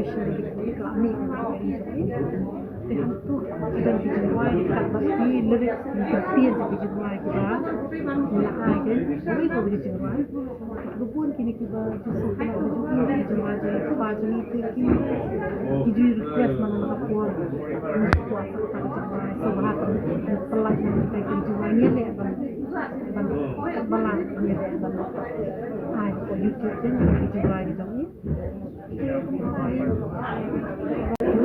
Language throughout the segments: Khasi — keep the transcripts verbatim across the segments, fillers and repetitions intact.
official lyrics ka la mih na ka ri jong ngi. Te hangto ki don ki jingrwai, kat ba ki lyrics, ki ktien ki jingrwai kiba ngi la ai, ki ko ki jingrwai. Ki bun kine kiba ju sngewtynnat, ba ju ïoh ki jingrwai jong ki kpa jong ngi, te ki, ki ju request man la ka por. Ngi kwah sa kata ka jingrwai, so ba ha ka pynlait na kita ki jingrwai ngi leh ban, ban, ban leh ban ai ko YouTube, te ki jingrwai ki jong ngi.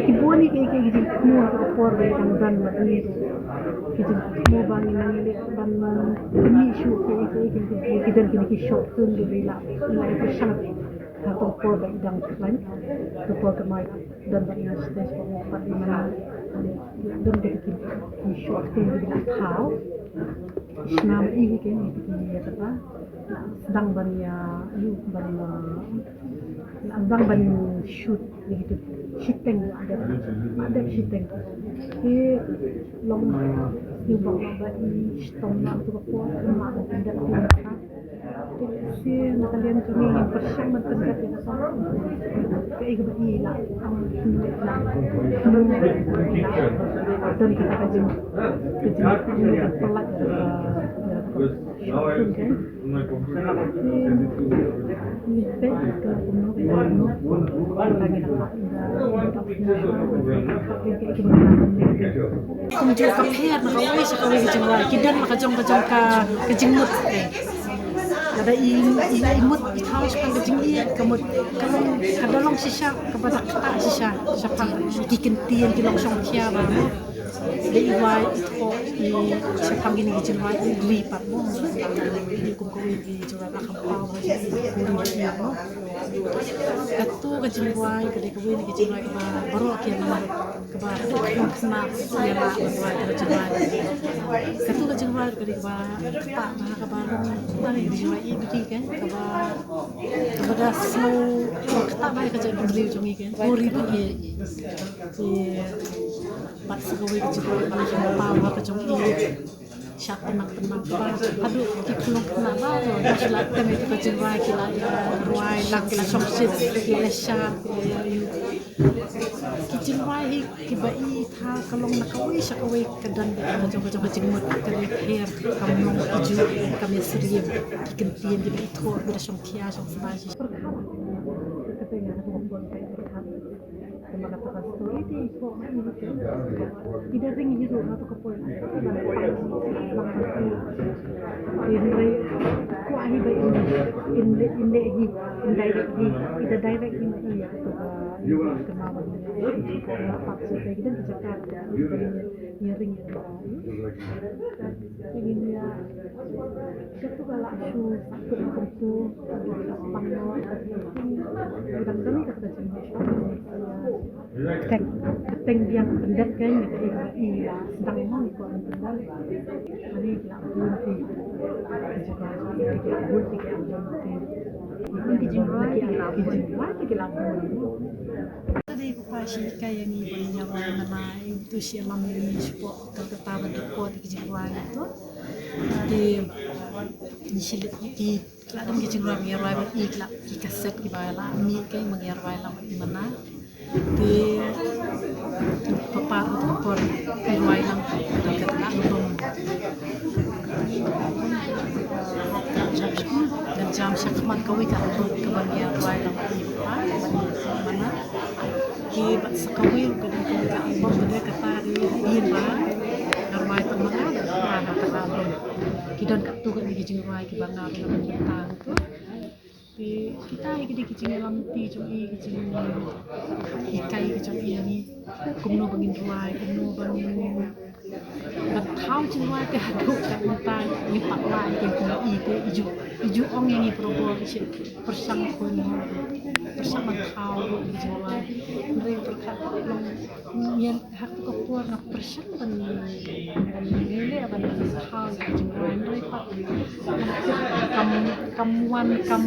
Ki bun ki, ki, ki jingthmu ha ka por ba ngi dang don bad ngi. Ki jingthmu ba ngi nang leh ban, ban mih shuh ki, ki, ki, ki, ki don kine ki short film ba ngi la, la ïa pyrshang ha ka por ba ngi dang plan. Ka por ka mai don bad ngi stage ba ngi pat ngi nang don kine ki, ki short film ba ngi la thaw. Sngewbha ïa ki, ki, ki, ïa kata. Sdang ban ïa, ïa ban, uh, Ang dang ban shoot ïa ki shiteng, la dep, la dep shiteng. Ki long sniewbok la ba i shitom la tu ka por, la dep tu ka. Te lehse na ka liang jong ngi ngin pyrshang ban pyndep ïa kata. Kaei kaba i la, ang la. Don kata ka jing, ka jing, ka jing pynlait ïa ka, ïa ka. Kumjuh ka pher na kawei sha kawei ka jingrwai, ki don la ka jong ka jong ka, ka jingmut. Lada i, i, i mut i thaw shaphang ka jingïeit, ka mut ka long, ka da long shisha kaba da ktah shisha shaphang ki kyntien ki long shongkhia ba. Dei i wai i thoh i shaphang kine ki jingrwai i ri pat mo. Kum kawei ki jingrwai ba kham paw ba ki ri mo. Katu ka jingrwai ka dei kawei na ki jingrwai kaba baroh ki nang kaba haduh ka long khynnah ïa la ka jingrwai. Katu ka jingrwai ka dei kaba kata ba kaba long kata ka jingrwai i bri kan kaba kaba da snow kata ba ka jingrwai jong i kan. Ko ri ba i. Ki bat sa kawei ka jingrwai ba ka paw ha ka jong i. Sha tynnak tynnak ba haduh ki khyllung khynnah ba to da shu la tem ïa ka jingrwai ki la ïa rwai lang ki la shong shit ki la sha ki la ïa ïu. Ki jingrwai hi kiba i thaw ka long na kawei sha kawei ka don ka jong ka jong ka jingmut ka dei her kam long ki ju kam ïa syriem ki kyntien kiba i thoh kiba da shong khia shong sbai shi. Pyrkhat. Kata ïa ka bun ka pyrkhat. Kumba kata ka story te i kwah ma i te. I da ring hi ruh na to ka point. I da pang lang lang i. Hynrei kwah hi ba in, in, in leh hi, in direct hi, i da direct hi ma i ïa to ka, ïa ka kynmaw ba ngi ïa, ïa ka part sa ka i da jaka ka i da ring ïa ka i. Ïa, katu ka la shu sangkut kumtu, ka la pang no, ka la pang no, ka la pang no. Ka teng, ka teng biang pyndep ka ïa ka ïa ka ïa la sdang mo ïa ka pyndep. Ani ki la bun ti. Ki la bun ti ki la bun ti. Ki jingrwai ki la bun ti. Ki jingrwai ki la bun ti. Tadi ku pa shi ka ïa ngi ban ïa rwai na mai tu shi lam ngi shi pok. Ka kata ban record ki jingrwai tu. Te ngi shu leit ïa ki, la don ki jingrwai ba ngi rwai ba i, la ki cassette kiba la mih, ka i ba ngi rwai la i mana. Te papa u tu por i rwai lang ka, ka album. Kan jam shakhmat kawei ka album kaba ngi rwai lang i, pa, i mana. Ki bat sa kawei ruh ka dei ka, ka album ka dei kata ri ri ba nga rwai tang ma nga da kata ka album. Ki don katto katne ki jingrwai kiba nga rwai ban kata tu. Te kita hi ki dei ki jingïalam ti jong i, ki jinghikai ki jong i ngi. Kumno ba ngin rwai, kumno ba ngin Ban thaw jingrwai te haduh katne mynta ngi pat wai te kum i te i ju, i ju ong ïa ngi barabor, i shu pyrshang khun, pyrshang ban thaw ruh ïa jingrwai. Hynrei pyrkhat long ngi ha katu ka por nga pyrshang ban, ban leh ban thaw ïa jingrwai hynrei pat kam, kam wan kam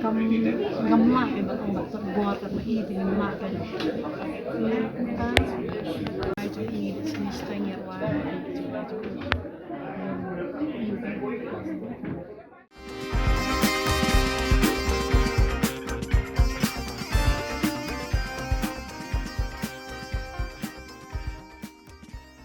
Kam ngam lah ban ong ba tut bor kat ma i te ngam lah kan. Te kumta ai jong i da sini stai ngi rwai.